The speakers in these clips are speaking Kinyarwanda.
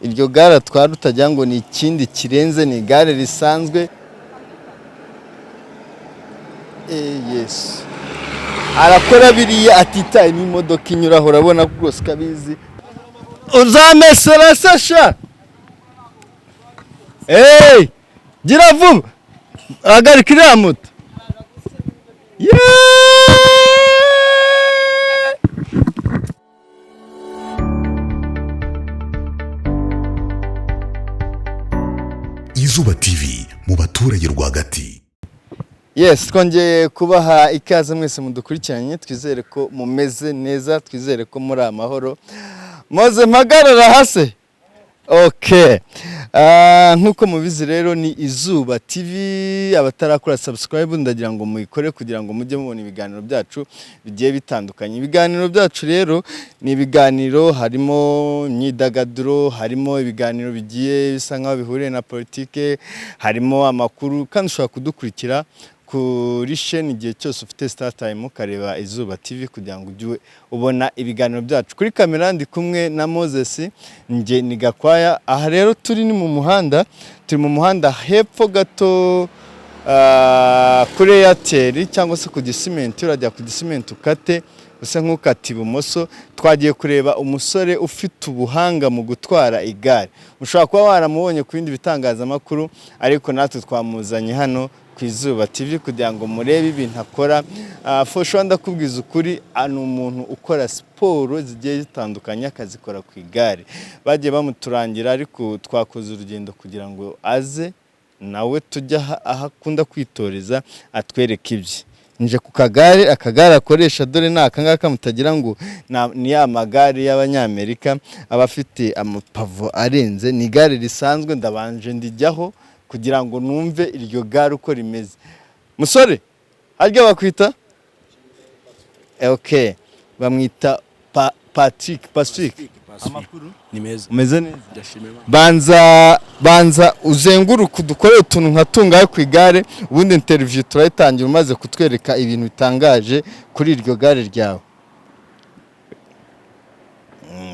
Iryo gare atwara utagira ngo ni ikindi kirenze, ni igare risanzwe. Yesu arakora biriya atitaye n'imodoka inyuraho, urabona ko rwose ko abizi. Uzamesera se sha? Hey! Gira vuba, hagarika iriya moto. Yeee! Izuba TV mu baturage rwagati. Yes, twongeye kubaha ikaze mwese mudukurikiranye, twizere ko mumeze neza, twizere ko muri amahoro. Moze mpagarara hasi. Okay. Nk'uko mubizi rero ni Izuba TV, abatarakora subscribe ndagira ngo muyikore kugira ngo mujye mubona ibiganiro byacu bigiye bitandukanye. Ibiganiro byacu rero ni ibiganiro harimo imyidagaduro, harimo ibiganiro bigiye bisa nkaho bihuriye na politike, harimo amakuru, kandi ushobora kudukurikira kuri sheni igihe cyose ufite Star Time ukareba Izuba TV kugira ngo ujye ubona ibiganiro byacu. Kuri kamera ndi kumwe na Moses, njye ni Gakwaya. Aha rero turi ni mu muhanda, turi mu muhanda hepfo gato kuri Airtel cyangwa se ku Gisimenti, urajya ku Gisimenti ukate usa nk'ukata ibumoso. Twagiye kureba umusore ufite ubuhanga mu gutwara igare. Ushobora kuba waramubonye ku bindi bitangazamakuru, ariko natwe twamuzanye hano ku Izuba TV kugira ngo murebe ibintu akora. For sure ndakubwiza ukuri, ni umuntu ukora siporo zigiye zitandukanye akazikora ku igare. Bagiye bamuturangira, ariko twakoze urugendo kugira ngo aze nawe tujye aho akunda kwitoreza atwereke ibye. Nje ku kagare, akagare akoresha dore ni aka ngaka, mutagira ngo ni ya magare y'Abanyamerika aba afite amapavo arenze, ni igare risanzwe. Ndabanje ndijyaho kugira ngo numve iryo gare uko rimeze. Musore, harya bakwita? Okay, bamwita Patrick. Patrick, amakuru? Ni meza. Umeze neza? Ndashima Imana. Banza uzenguruke udukorere utuntu nka tungahe ku igare, ubundi interview turayitangira umaze kutwereka ibintu bitangaje kuri iryo gare ryawe.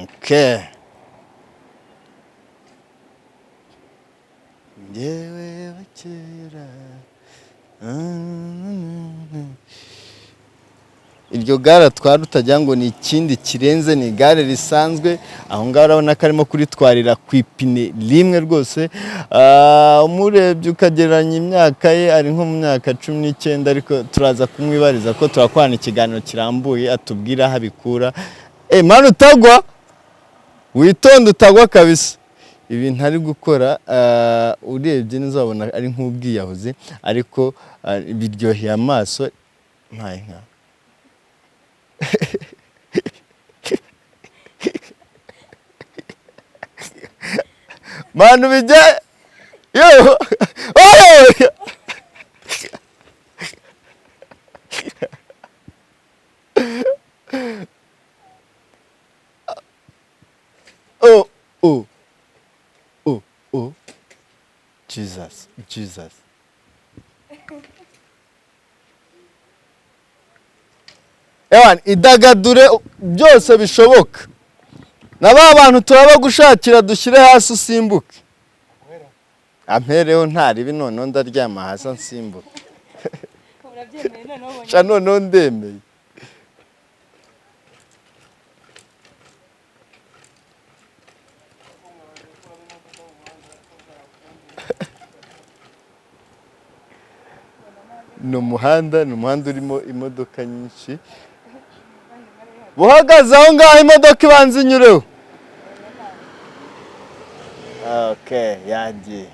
Okay. Njyewe wa kera. Iryo gare atwara utagira ngo ni ikindi kirenze, ni igare risanzwe. Aho ngaho urabona ko arimo kuritwarira ku ipine rimwe rwose. Umurebye ukagereranya imyaka ye, ari nko mu myaka 19, ariko turaza kumwibariza ko turakorana ikiganiro kirambuye atubwira aho abikura. Mani utagwa, witonde utagwa kabisa. Ibintu ari gukora, urebye neza wabona ari nk'ubwiyahuzi, ariko biryoheye amaso. Ntaye nka Manu bijya yo. Oh! Oh, oh, oh, oh. Jesus, Jesus. Ewan, idagadure byose bishoboka. Na ba bantu turabagushakira dushyire hasi usimbuke. Ampereho ntaribi, noneho ndaryama hasi nsimbuke. Urabyemeye noneho ubonye? Sha noneho ndemeye. Ni umuhanda urimo imodoka nyinshi. Buhagaze aho ngaho imodoka ibanza inyureho. Okay, yagiye.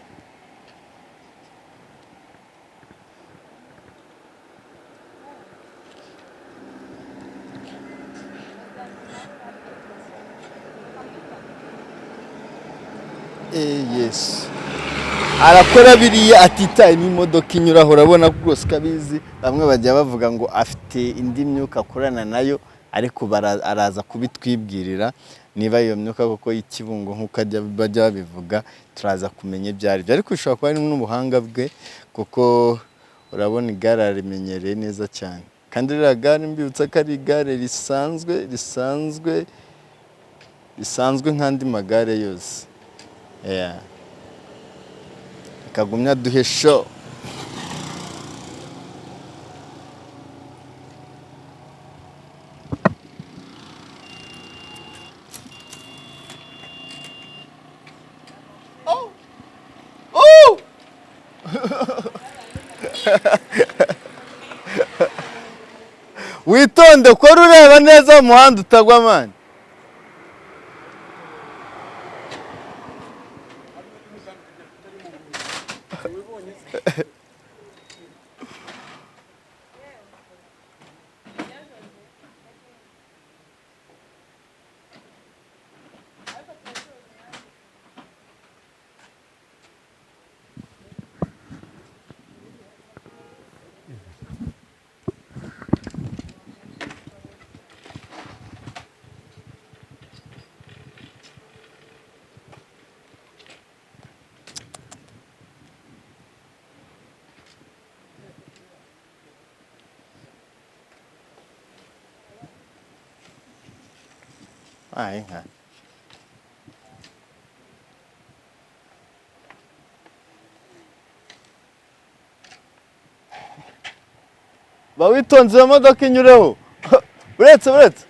Yesu arakora biriya atitaye n'imodoka inyuraho, urabona ko rwose ko abizi. Bamwe bajya bavuga ngo afite indi myuka akorana nayo, ariko araza kubitwibwirira niba iyo myuka koko y'ikibungo nk'uko bajya babivuga, turaza kumenya ibyo ari byo. Ariko bishobora kuba ari n'ubuhanga bwe, kuko urabona igare arimenyereye neza cyane. Kandi ririya gare mbibutsa ko ari igare risanzwe, risanzwe, risanzwe nk'andi magare yose. Yeah. Kagumya duhe show. Oh! Oh! Witonde kora ureba neza mu muhanda utagwa man. Ay, nka. Ba witonze iyo modoka inyureho. Uretse uretse.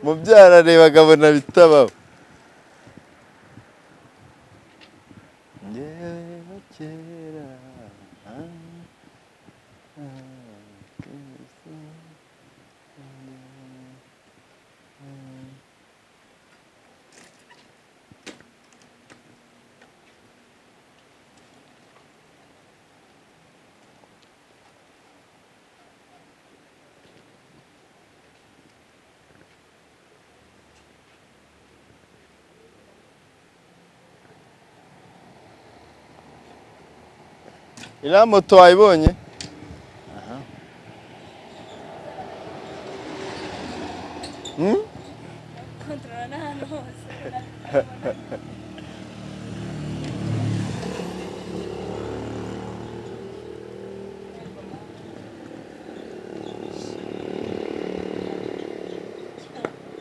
Mubyara areba agabona bitabaho. Njyewe kera Iriya moto wayibonye? Aha. Hmm? Kontorora n'ahantu hose.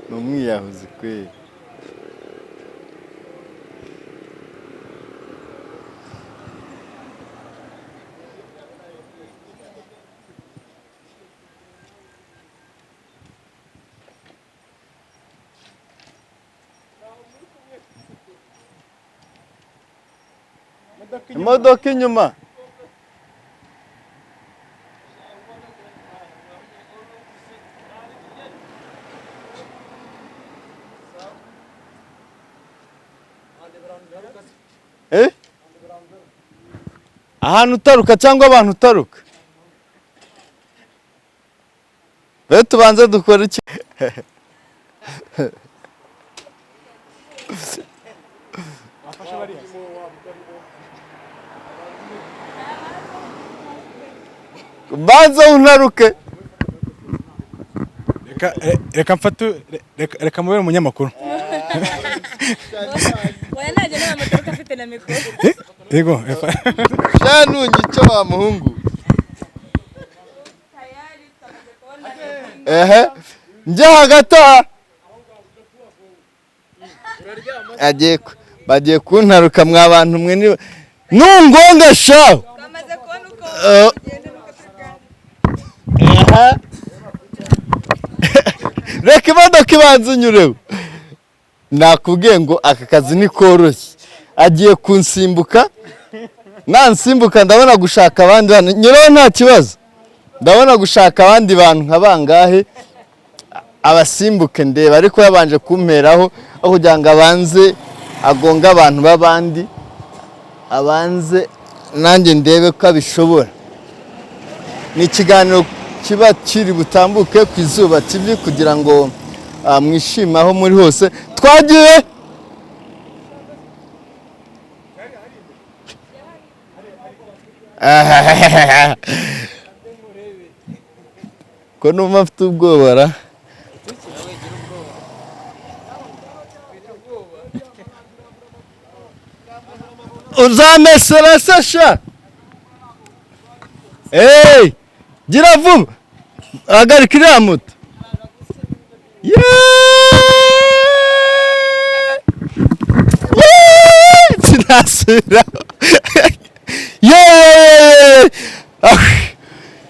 Ni umwiyahuzi kweli. Imodoka inyuma. Eh? Ahantu utaruka cyangwa abantu utaruka? Be tubanze dukora iki? Banza untaruke. Reka mfate, reka mubere umunyamakuru. Oya najya nta modoka afite na mikoro. Yego. Shanu nyico wa muhungu. Tayari twamaze kubona. Ehe. Njye hagati aha. Agiye bagiye kuntaruka mwa bantu mwe ni nungonga sha. Twamaze kubona uko ugenda nuko tuganira. Aha. Reka imodoka ibanza inyureho. Nakubwiye ngo aka kazi ni koroshye. Agiye kunsimbuka, nansimbuka ndabona gushaka abandi bantu. Nyuraho nta kibazo. Ndabona gushaka abandi bantu nka bangahe abasimbuke ndeba, ariko yabanje kumperaho aho kugira ngo abanze agonge abantu b'abandi, abanze nanjye ndebe ko abishobora. Ni ikiganiro kiba kiri butambuke ku Izuba TV kugira ngo mwishime aho muri hose. Twagiye ko numva mfite ubwoba ra. Uzamesera se sha? Hey, gira vuba. Hagarika iriya moto. Yeee! Yeee! Sinasubira. Yeee! Ah!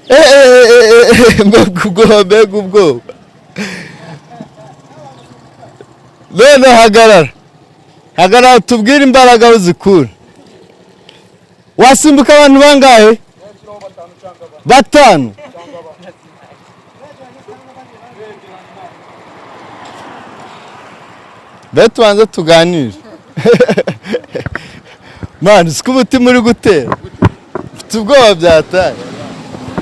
Eh, eh, eh, eh, mbega ubwoba, mbega ubwoba! None hagarara, hagarara, tubwire imbaraga aho uzikura. Wasimbuka abantu bangahe? Batanu. Be tubanze tuganire, man. Siko umutima uri gutera, mfite ubwoba byataye.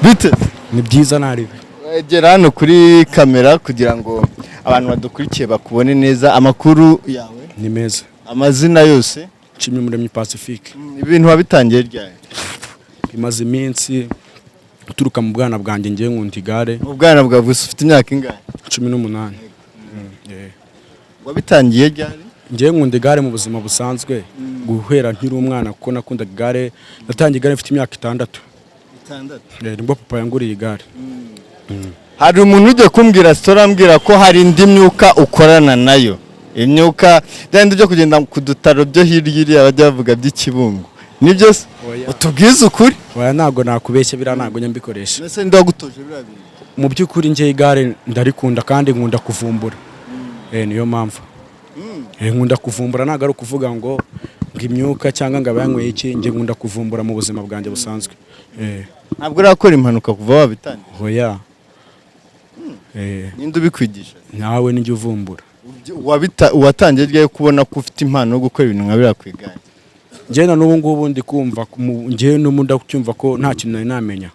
Bite? Ni byiza, naribe. Wegera hano kuri kamera kugira ngo abantu badukurikiye bakubone neza. Amakuru yawe? Ni meza. Amazina yose? Nshimyumuremyi Pacifique. Ibintu wabitangiye ryari? Bimaze iminsi, uturuka mu bwana bwanjye. Ngiye nkunda igare. Mu bwana bwawe gusa? Ufite imyaka ingahe? 18. Wabitangiye ryari? Ngiye nkunda igare mu buzima busanzwe guhera nkiri umwana, kuko nakundaga igare. Natangiye igare mfite imyaka 6. 6? Nibwo papa yanguriye igare. Hari umuntu ujya kumbwira story, ambwira ko hari indi myuka ukorana nayo, imyuka byandi byo kugenda ku dutaro byo hirya iriya bajya bavuga by'ikibungo. Nibyo se? Oya. Utubwize ukuri. Oya, ntabwo nakubeshya, biriya ntabwo njya mbikoresha. Mbese ninde wagutoje biriya bintu? Mu by'ukuri njye igare ndarikunda kandi nkunda kuvumbura. Niyo mpamvu nkunda kuvumbura. Ntabwo ari ukuvuga ngo imyuka cyangwa ngo abayanyweye iki. Njye nkunda kuvumbura mu buzima bwanjye busanzwe. Ntabwo urakora impanuka kuva wabitangira? Oya. Ninde ubikwigisha? Nawe nijya uvumbura. Watangiye ryari kubona ko ufite impano yo gukora ibintu nka biriya ku igare? Njye na n'ubu ngubu ndi kumva njye n'ubu ndacyumva ko nta kintu nari namenya.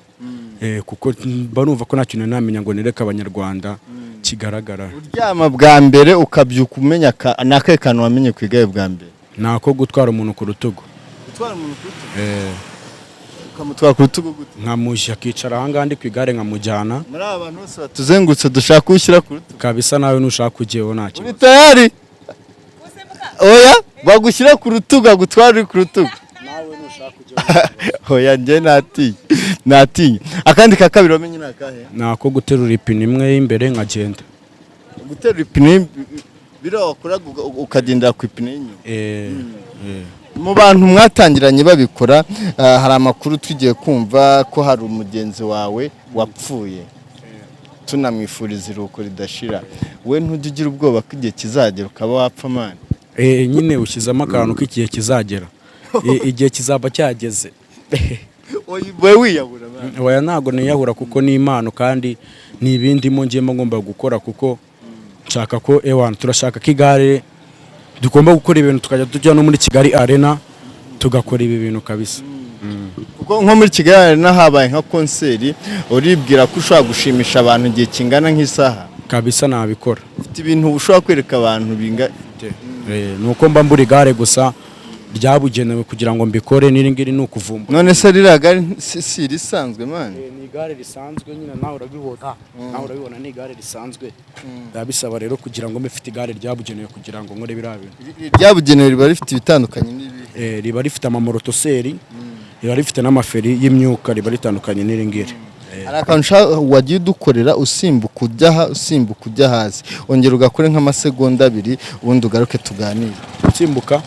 Kuko mba numva ko nta kintu nari namenya ngo nereke Abanyarwanda kigaragara. Uryama bwa mbere ukabyuka umenya ni akahe kantu wamenye ku igare bwa mbere? Ni ako gutwara umuntu ku rutugu. Gutwara umuntu ku rutugu? Ukamutwara ku rutugu gute? Nkamushya akicara ahangaha ndi ku igare, nkamujyana. Muri aba bantu bose batuzengurutse dushaka kuwushyira ku rutugu? Kabisa, nawe nushaka ujyeho, nta Uri kibazo. tayari? Oya, bagushyira ku rutugu, agutwara uri ku rutugu. Nawe nushaka ujyeho. Oya, njye natinya, natinya. Akandi ka kabiri wamenye ni akahe? Ni ako guterura ipine imwe y'imbere nkagenda. Guterura ipine biriya wakoraga ukagendera ku ipine y'inyuma? Eh. Mu bantu mwatangiranye babikora, hari amakuru tugiye kumva ko hari umugenzi wawe wapfuye, tunamwifuriza iruhuko ridashira. We ntujya ugira ubwoba ko igihe kizagera ukaba wapfa, man? Nyine ushyizemo akantu k'igihe kizagera. Igihe kizaba cyageze. Wowe wiyahura, man? Oya, ntabwo niyahura, kuko ni impano kandi ni ibindimo ngiyemo ngomba gukora, kuko nshaka ko ewana turashaka ko igare tugomba gukora ibintu, tukajya tujya no muri Kigali Arena tugakora ibi bintu kabisa. Kuko nko muri Kigali Arena habaye nka concert, uribwira ko ushobora gushimisha abantu igihe kingana nk'isaha? Kabisa, nabikora. Ufite ibintu ushobora kwereka abantu binga? Ni uko mba mbura igare gusa ryabugenewe kugira ngo mbikore. N'iri ngiri ni ukuvumbura. None se ririya gare si irisanzwe, man? Ni igare risanzwe nyine, nawe urabibona, nawe urabibona, ni igare risanzwe. Biba bisaba rero kugira ngo mbe mfite igare ryabugenewe kugira ngo nkore biriya bintu. Ryabugenewe riba rifite ibitandukanye n'ibi? Riba rifite amamorotoseri, riba rifite n'amaferi y'imyuka, riba ritandukanye n'iri ngiri. Hari akantu wagiye udukorera, usimbuka ujya aha, usimbuka ujya hasi. Ongera ugakore nk'amasegonda 2, ubundi ugaruke tuganire. Usimbuka?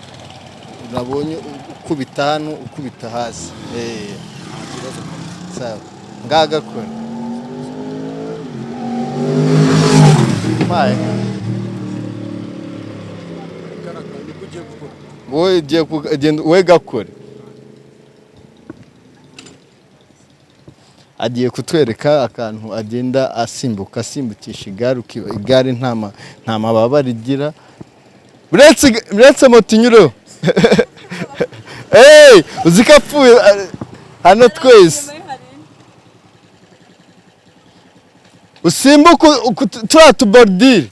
Urabonye ukubita hano, ukubita hasi. Sawa, ngagakora. Mpaye. Wowe ugiye genda wowe gakore. Agiye kutwereka akantu agenda asimbuka, asimbukisha igare, igare nta mababa rigira. Uretse moto inyureho. Hey, uzi ko apfuye hano twese. Usimbuke turiya tuboridire,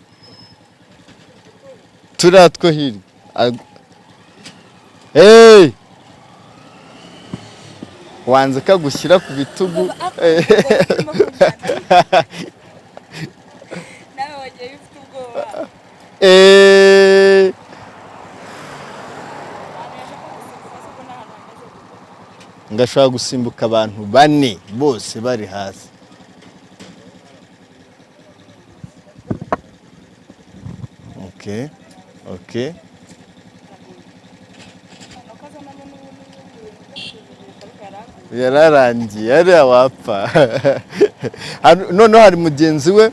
turiya two hirya. Hey! Wanze kagushyira ku bitugu. Nawe wagiye ufite ubwoba. Ahantu yashaka gusimbuka se ko nta hantu hameze gutya? Ngashobora gusimbuka abantu bane bose bari hasi. Okay. Nuko azanamo n'ibindi bintu byo kujijisha, ariko yaraguye. Yararangiye ariya wapfa. Noneho hari mugenzi we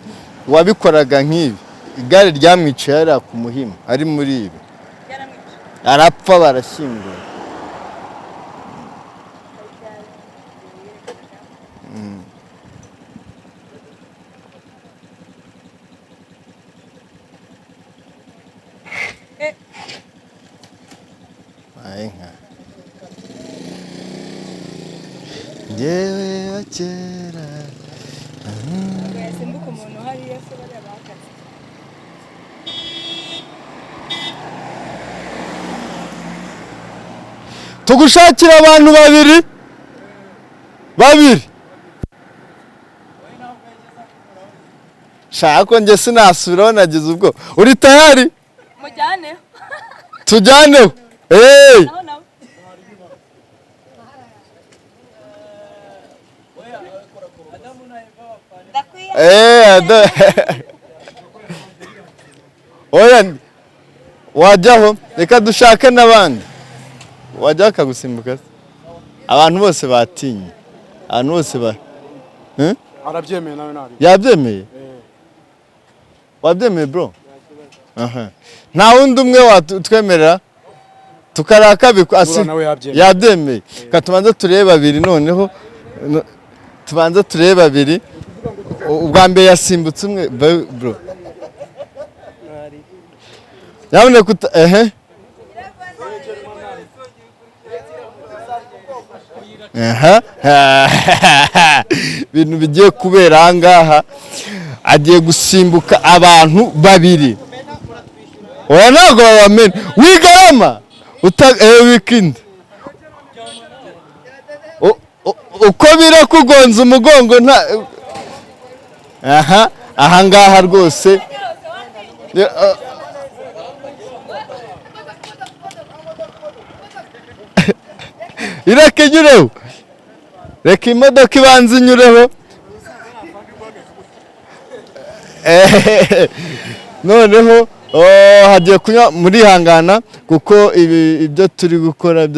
wabikoraga nk'ibi, igare ryamwiciye hariya ku Muhima ari muri ibi. Yaramwica. Arapfa, barashyingura. Aye nka njyewe wa kera. Ntabwo yasimbuka umuntu hariya se, bariya bahagaze. Tugushakira abantu babiri babiri. Shaka ko njye sinasubiraho, nagize ubwo. Uri tayari? Mujyane. Tujyaneho. Hey! Naho nawe. Ndakwiye. Oya, wajyaho, reka dushake n'abandi. Wajyaho akagusimbuka se? Abantu bose batinye, abantu bose ba Eh? Arabyemeye nawe ntabwo. Yabyemeye. Wabyemeye, bro? Aha. Nta wundi umwe watwemerera tukaraka asi. Nawe yabyemeye. Yabyemeye. Ka tubanze turebe babiri noneho. No, tubanze turebe babiri. Ubwa mbere yasimbutse umwe. Bro, nyamuneka ehe. Aha, ibintu bigiye kubera aha ngaha, agiye gusimbuka abantu babiri. Oya, ntabwo babamena, wigarama uta wikindi. Uko birakugonza umugongo nta. Aha, aha ngaha rwose. Ya, ireke inyureho, reka imodoka ibanza inyureho. Noneho, oh, hagiye kunywa murihangana kuko ibi ibyo turi gukora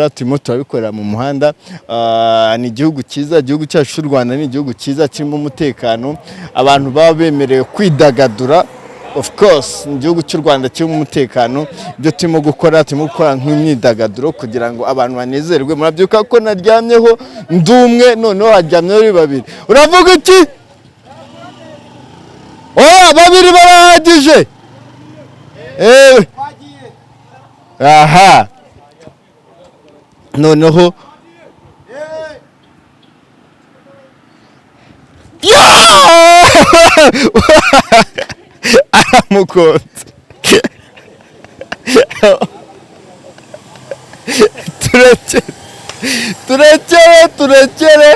turimo turabikorera mu muhanda. Ah, ni igihugu cyiza, igihugu cyacu cy'u Rwanda ni igihugu cyiza kirimo umutekano, abantu baba bemerewe kwidagadura. Of course, ni igihugu cy'u Rwanda kirimo umutekano. Ibyo turimo gukora nk'imyidagaduro kugira ngo abantu banezerwe. Murabyuka ko naryamyeho ndi umwe, noneho haryamyeho ari babiri. Uravuga iki? Oya, babiri barahagije. Ewe, aha noneho. Yeah! Aramukunze. Turekere, turekere, turekere.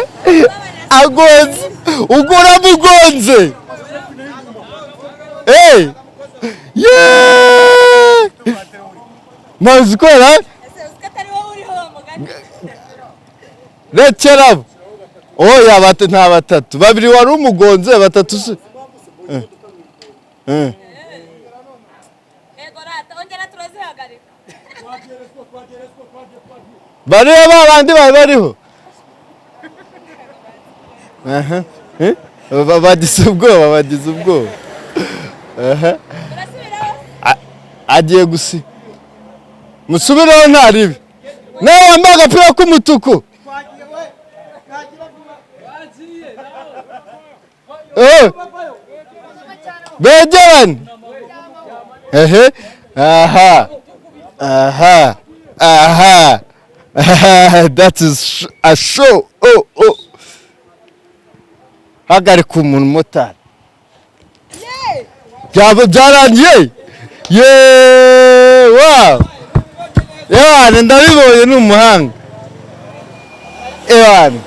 Agonze, ubwo uramugonze. Hey! Yeah! Ntazikora. Ese uzi ko atari wowe uriho wa mugani? Rekera. Oya, nta batatu, babiri wari umugonze, batatu se. Eh. Yego rata, ongera turazihagarika. Bariya ba bandi bari bariho. Aha. Eh? Bagize ubwoba, bagize ubwoba. Aha. Turasubiraho. Agiye gusi musubireho, nta ribi. Nawe wambaye agapira k'umutuku. Begerane. Ehe, aha, aha, aha. That is a show. Oh, oh, hagarika umuntu motari. Byaba byarangiye. Yeee, wow! Ewana, ndabibonye, ni umuhanga. Ewana,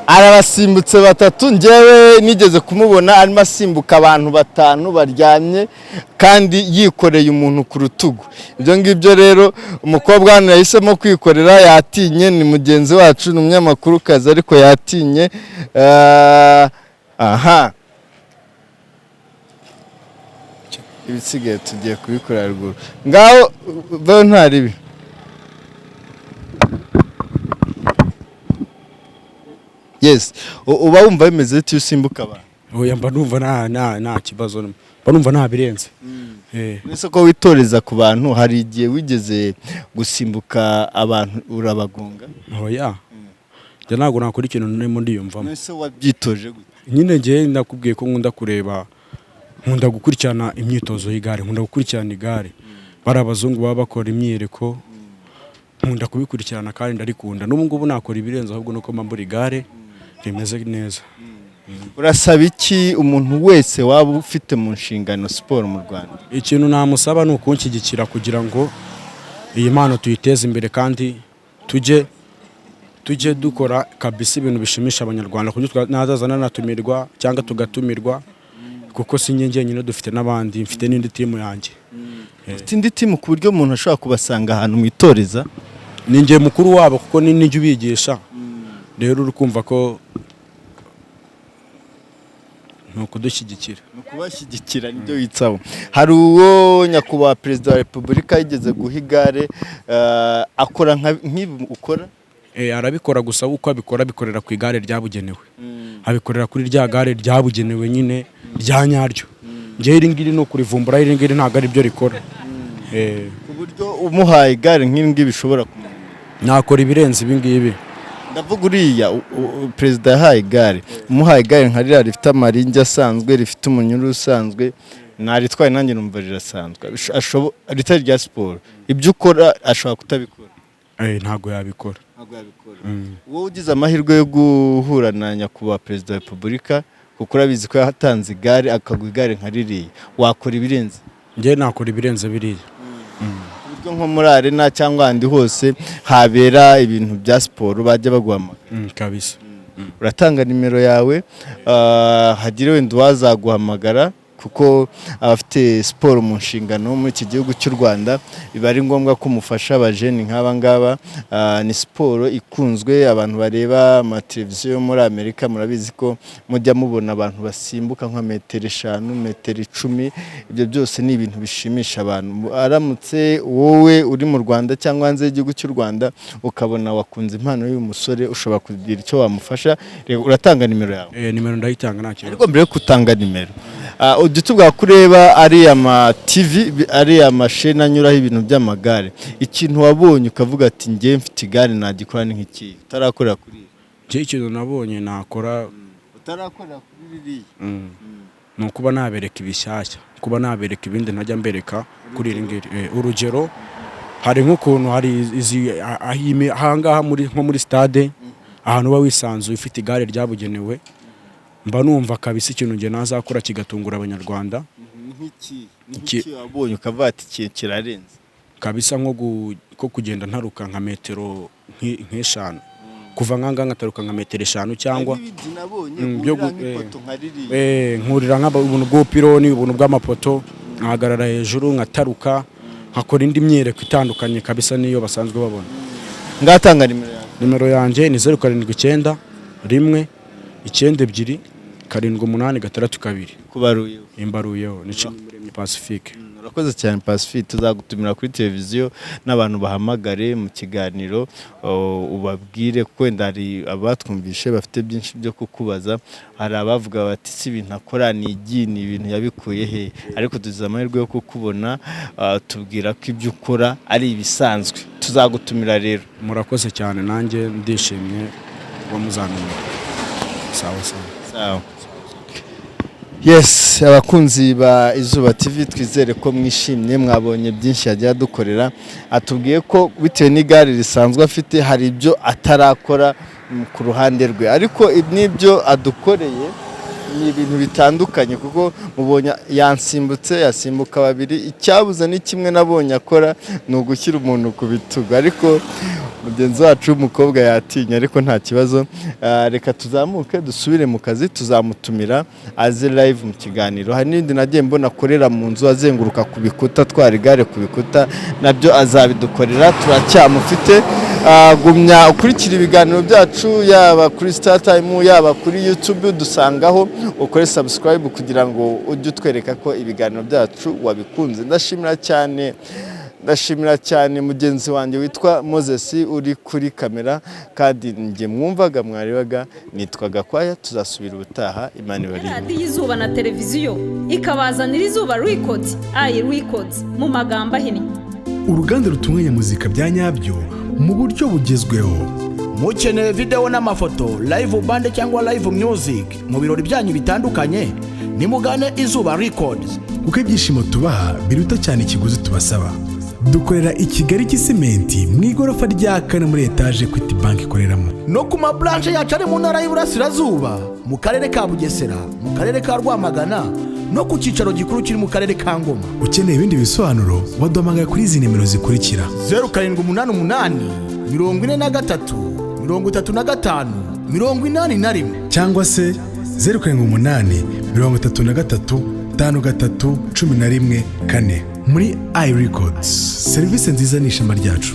arabasimbutse batatu. Njyewe nigeze kumubona arimo asimbuka abantu batanu baryamye kandi yikoreye umuntu ku rutugu. Ibyo ngibyo rero, umukobwa hano yahisemo kwikorera, yatinye. Ni mugenzi wacu, ni umunyamakurukazi, ariko yatinye. Aha. Ibisigaye tugiye kubikora ruguru. Ngaho vayo, nta ribi. Yes, uba wumva bimeze bite iyo usimbuka abantu? Oya, mba numva nta kibazo, mba numva nta birenze. Ese ko witoreza ku bantu, hari igihe wigeze gusimbuka abantu urabagonga? Oya, njye ntabwo nakora ikintu ndimo ndiyumvamo. Ese wabyitoje gute? Nyine njye nakubwiye ko nkunda kureba, nkunda gukurikirana imyitozo y'igare, nkunda gukurikirana igare, bari abazungu baba bakora imyiyereko, nkunda kubikurikirana kandi ndarikunda. N'ubu ngubu nakora ibirenze, ahubwo nuko mba mbura igare rimeze neza. Urasaba iki umuntu wese waba ufite mu nshingano siporo mu Rwanda? Ikintu namusaba ni ukunshyigikira kugira ngo iyi mpano tuyiteze imbere, kandi tujye dukora kabisa ibintu bishimisha Abanyarwanda, ku buryo nazaza nanatumirwa cyangwa tugatumirwa, kuko si njye njyenyine, dufite n'abandi, mfite n'indi timu yanjye. Ufite indi timu ku buryo umuntu ashobora kubasanga ahantu mwitoreza? Ni njye mukuru wabo, kuko ni njye ubigisha. Rero uri kumva ko ni ukudushyigikira. Ni ukubashyigikira, nibyo witsaho. Hari uwo nyakubahwa Perezida wa Repubulika yigeze guha igare, akora nk'ibi ukora? Arabikora, gusa uko abikora, abikorera ku igare ryabugenewe, abikorera kuri rya gare ryabugenewe nyine rya nyaryo. Njyewe iri ngiri ni ukurivumbura, iri ngiri ntabwo ari byo rikora. Ku buryo umuhaye igare nk'iri ngiri bishobora kumenya? Nakora ibirenze ibi ngibi. Ndavuga uriya perezida yahaye igare, umuhaye igare nka ririya rifite amaringi asanzwe, rifite umunyururu usanzwe, naritwaye nanjye numva rirasanzwe, ritari rya siporo, ibyo ukora ashobora kutabikora? Ntabwo yabikora. Ntabwo yabikora. Wowe ugize amahirwe yo guhura na nyakubahwa Perezida wa Repubulika, kuko urabizi ko yatanze igare, akaguha igare nka ririya, wakora ibirenze? Njyewe nakora ibirenze biriya. Ku buryo nko muri arena cyangwa ahandi hose habera ibintu bya siporo bajya baguhamagara? Kabisa. Uratanga nimero yawe, hagire wenda uwazaguhamagara, kuko abafite siporo mu nshingano muri iki gihugu cy'u Rwanda biba ari ngombwa ko umufasha abajeni nk'aba ngaba. Ni siporo ikunzwe, abantu bareba amateleviziyo yo muri Amerika murabizi ko mujya mubona abantu basimbuka nka metero 5, metero 10, ibyo byose ni ibintu bishimisha abantu. Aramutse wowe uri mu Rwanda cyangwa hanze y'igihugu cy'u Rwanda ukabona wakunze impano y'uyu musore, ushobora kugira icyo wamufasha. Reka, uratanga nimero yawe? Nimero ndayitanga, nta kibazo. Ariko mbere yo gutanga nimero, ujya utubwira ko ureba ariya ma TV, ariya masheni anyuraho ibintu by'amagare, ikintu wabonye ukavuga ati njye mfite igare nagikora ni nk'iki, utarakorera kuri iri? Njyewe ikintu nabonye nakora Utarakorera kuri ririya. Ni ukuba nabereka ibishyashya, kuba nabereka ibindi ntajya mbereka kuri iri ngiri. Urugero hari nk'ukuntu hari izi ahangaha muri nko muri stade, ahantu uba wisanzuye ufite igare ryabugenewe, mba numva kabisa ikintu njye nazakora kigatungura Abanyarwanda. Nk'iki nk'iki wabonye ukavuga ati iki kirarenze? Kabisa nko kugenda ntaruka nka metero nk'eshanu, kuva nkanga nkataruka nka metero 5 cyangwa Hari n'ibindi nabonye byo wurira nk'ipoto nka ririya. Nkurira nk'ubuntu bw'ubupironi, ubuntu bw'amapoto, nkahagarara hejuru nkataruka, nkakora indi myereko itandukanye kabisa n'iyo basanzwe babona. Ngatanga nimero yawe. Nimero yanjye ni 079 1 92 78 62. Kubaruye? Imbaruyeho ni Nshimiyumuremyi Pacifique. Urakoze cyane Pacifique, tuzagutumira kuri televiziyo n'abantu bahamagare mu kiganiro, ubabwire, kuko wenda hari abatwumvishe bafite byinshi byo kukubaza. Hari abavuga bati si ibintu akora ni igi, ni ibintu yabikuye he? Ariko tugize amahirwe yo kukubona, tubwira ko ibyo ukora ari ibisanzwe. Tuzagutumira rero. Murakoze cyane, nanjye ndishimye kuba muzantumira. Sawa sawa. Sawa. Yes, abakunzi ba Izuba TV, twizere ko mwishimye, mwabonye byinshi yagiye adukorera. Atubwiye ko bitewe n'igare risanzwe afite hari ibyo atarakora ku ruhande rwe, ariko n'ibyo adukoreye ni ibintu bitandukanye, kuko mubonye yansimbutse, yasimbuka babiri, icyabuze ni kimwe nabonye akora, ni ugushyira umuntu ku bitugu, ariko Mugenzi wacu w'umukobwa yatinya, ariko nta kibazo. Reka tuzamuke dusubire mu kazi, tuzamutumira aze live mu kiganiro. Hari n'ibindi nagiye mbona akorera mu nzu, azenguruka ku bikuta, atwara igare ku bikuta, nabyo azabidukorera, turacyamufite. Gumya ukurikira ibiganiro byacu, yaba kuri Star Time, yaba kuri YouTube, dusangaho, ukore subscribe kugira ngo ujye utwereka ko ibiganiro byacu wabikunze. Ndashimira cyane, ndashimira cyane mugenzi wanjye witwa Moses uri kuri kamera, kandi njye mwumvaga mwarebaga nitwa Gakwaya. Tuzasubira ubutaha, Imana ibarinde. Radiyo Izuba na televiziyo ikabazanira Izuba Records, I Records mu magambo ahinnye. Uruganda rutunganya muzika bya nyabyo mu buryo bugezweho. Mukeneye videwo n'amafoto, live band cyangwa live music mu birori byanyu bitandukanye, nimugane Izuba Records. Kuko ibyishimo tubaha biruta cyane ikiguzi tubasaba. Dukorera i Kigali, Gisimenti, mu igorofa rya kane, muri etaje Equity Bank ikoreramo. No ku ma branches yacu ari mu Ntara y'Iburasirazuba, mu Karere ka Bugesera, mu Karere ka Rwamagana no ku cyicaro gikuru kiri mu Karere ka Ngoma. Ukeneye ibindi bisobanuro, waduhamagara kuri izi nimero zikurikira: 0788 43 35 81 cyangwa se 0788 335 114. Muri iRecords, serivisi nziza ni ishema ryacu.